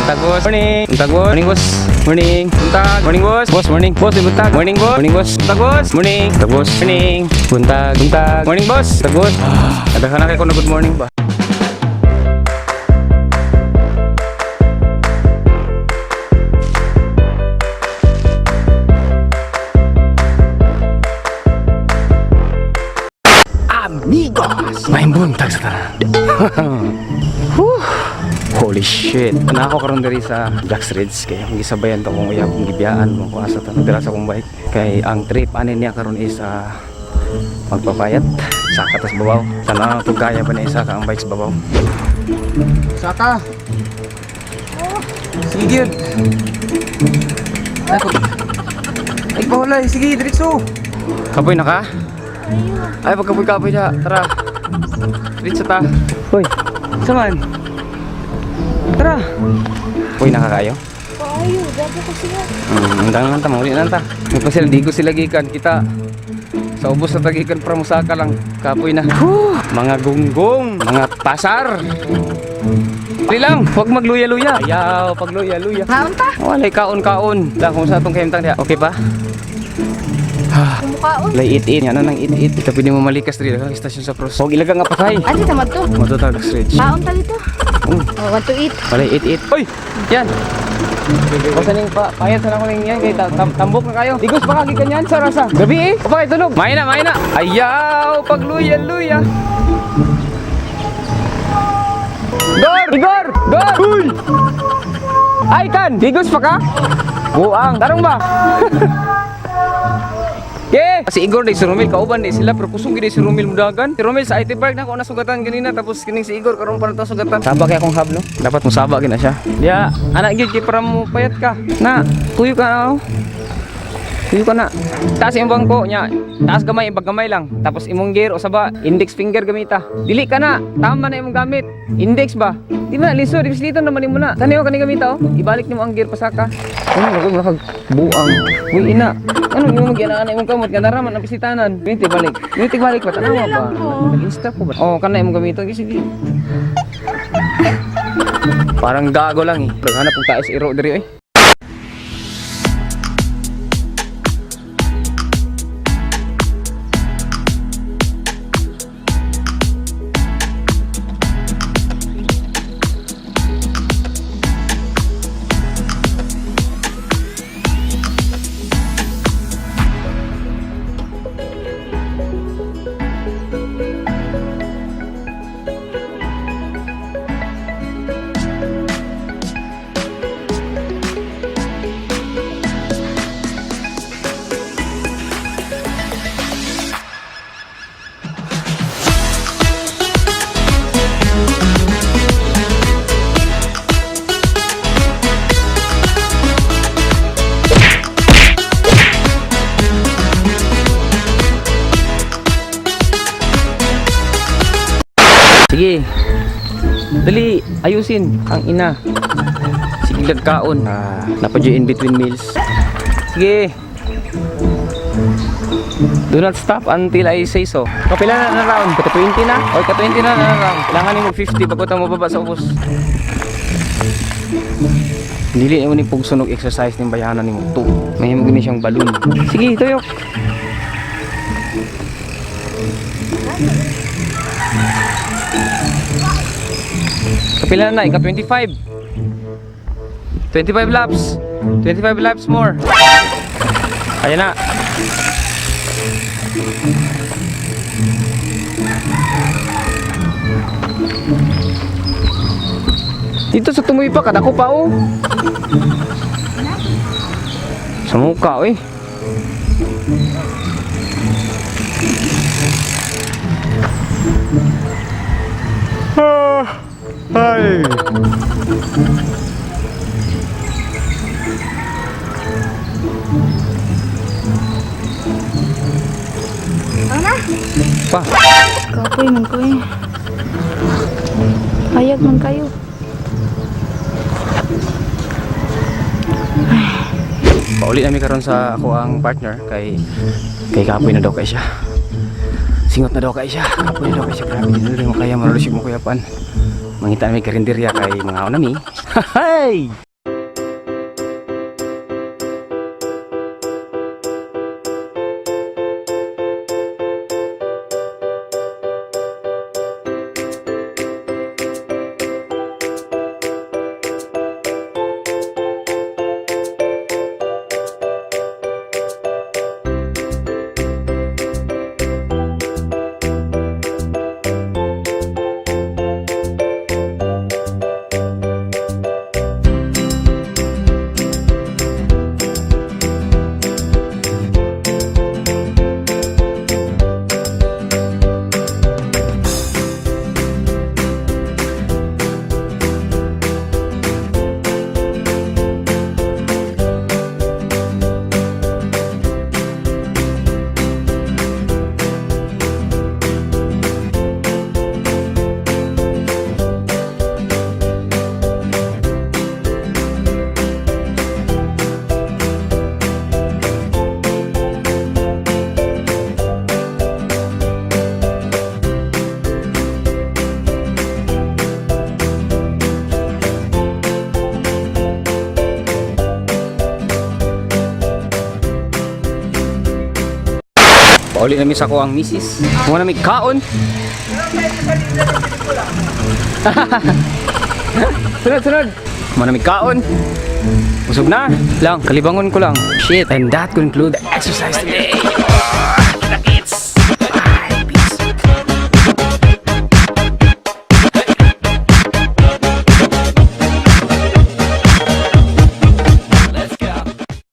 Buntag, boss. Morning. Buntag, boss. Morning, boss. Morning. Buntag. Morning, boss. Boss, morning. Boss, buntag. Morning, boss. Morning, boss. Buntag, boss. Morning. Buntag, boss. Morning. Buntag. Buntag. Morning, boss. Buntag, boss. Ah, daghan na kay ko na good morning ba. Amigos! May buntag sa tanan. Whew. Holy shit. Na ako karon diri sa Jack's Ridge kay akong gisabayan to kong uyab kong gibiyaan mo ko asa ta dira sa akong bike. Kay ang trip ani niya karon is magpapayat. Saka tas babaw. Sana tug kaya pa na isa ka ang bike sa babaw. Saka. Sige gyud. Ay, ay pahulay, sige diretso. Kapoy na ka? Ay, pagkapoy-kapoy siya. Tara. Diretso ta. Hoy, saman. Tara. Uy, nakakayo? Kaayo, gabi ko siya. Ang lang ta, mahuli na ta. May pa sila, di ko sila gikan. Kita sa ubos na tagikan para musaka lang. Kapoy na. Whew, mga gunggong, mga pasar. Di lang, huwag magluya-luya. Ayaw, pagluya-luya. Kaon ta? Walay kaon-kaon. Lang kung sa atong kahimtang diha. Okay pa? Kumukaon. Lay it-it. Yan na nang it-it. Kita pwede mo malikas diri sa istasyon sa Cross. Huwag ilaga nga patay. Ano tamad to? Matutag Ridge. Kaon ta dito. Mm. Oh, want to eat. Walay it-it. Oy! Yan! Basta ning pa payat sa nako ning yan kay tambok na kayo. Digos pa kagi kanyan sa rasa. Gabi eh. O pa kay tulog. May na, may na. Ayaw pagluya-luya. Gor! Igor! Gor! Uy! Ay kan, digos pa ka? Buang, tarong ba? Yeah. Si Igor day si Romel kauban day sila pero kusog gid si Romel mudagan. Si Romel sa IT Park na ako nasugatan ganina tapos kining si Igor karon pa na to sugatan. Saba kay akong hab no. Dapat mo saba gid na siya. Ya, anak gid kay para mo payat ka. Na, tuyo ka na. Oh. Tuyo ka na. Taas imong bangko nya. Taas gamay ibag gamay lang. Tapos imong gear o saba index finger gamita. Dili ka na. Tama na imong gamit. Index ba? Di ba na lisod, dito naman nimo na. Tanaw kani gamita oh. Ibalik nimo ang gear pasaka. Ano ako nakag buang. Uy ina. Ano yung mag imong kamot nga naraman ang bisitanan. 20 balik. 20 balik pa tanawa ba? Nag-insta ko ba? Oh, kana imong gamiton sige. Parang gago lang eh. Naghanap og taas iro diri oy. Sige. Dali, ayusin ang ina. Sige lagkaon. Ah, napadyo in between meals. Sige. Do not stop until I say so. Kapila na na round? Ka 20 na? Oy, ka 20 na na round. Kailangan nimo 50 bago ta mababa sa ubos. Dili mo ni pugson og exercise ning bayanan nimo to. May mo gini siyang balloon. Sige, tuyok. Kapila na, ika 25. 25 laps. 25 laps more. Ayan na. Dito sa tumoy pa, kadako pa oh. Sa mukha eh. Ah, ay. Ano na? Pa. Kapoy man ko eh. Hayag man kayo. Pauli nami karon sa ako ang partner kay kay kapoy na daw kay siya. Singot na daw kay siya. Kapoy na daw kay siya. Grabe, dili mo kaya marulisig mo kuya pan. Mangita na may karinderya kay mga nami. Hey! Pauli na mi sa akoang misis. Muna mi kaon. Sunod, sunod. Muna mi kaon. Busog na. Lang, kalibangon ko lang. Shit. And that conclude the exercise today.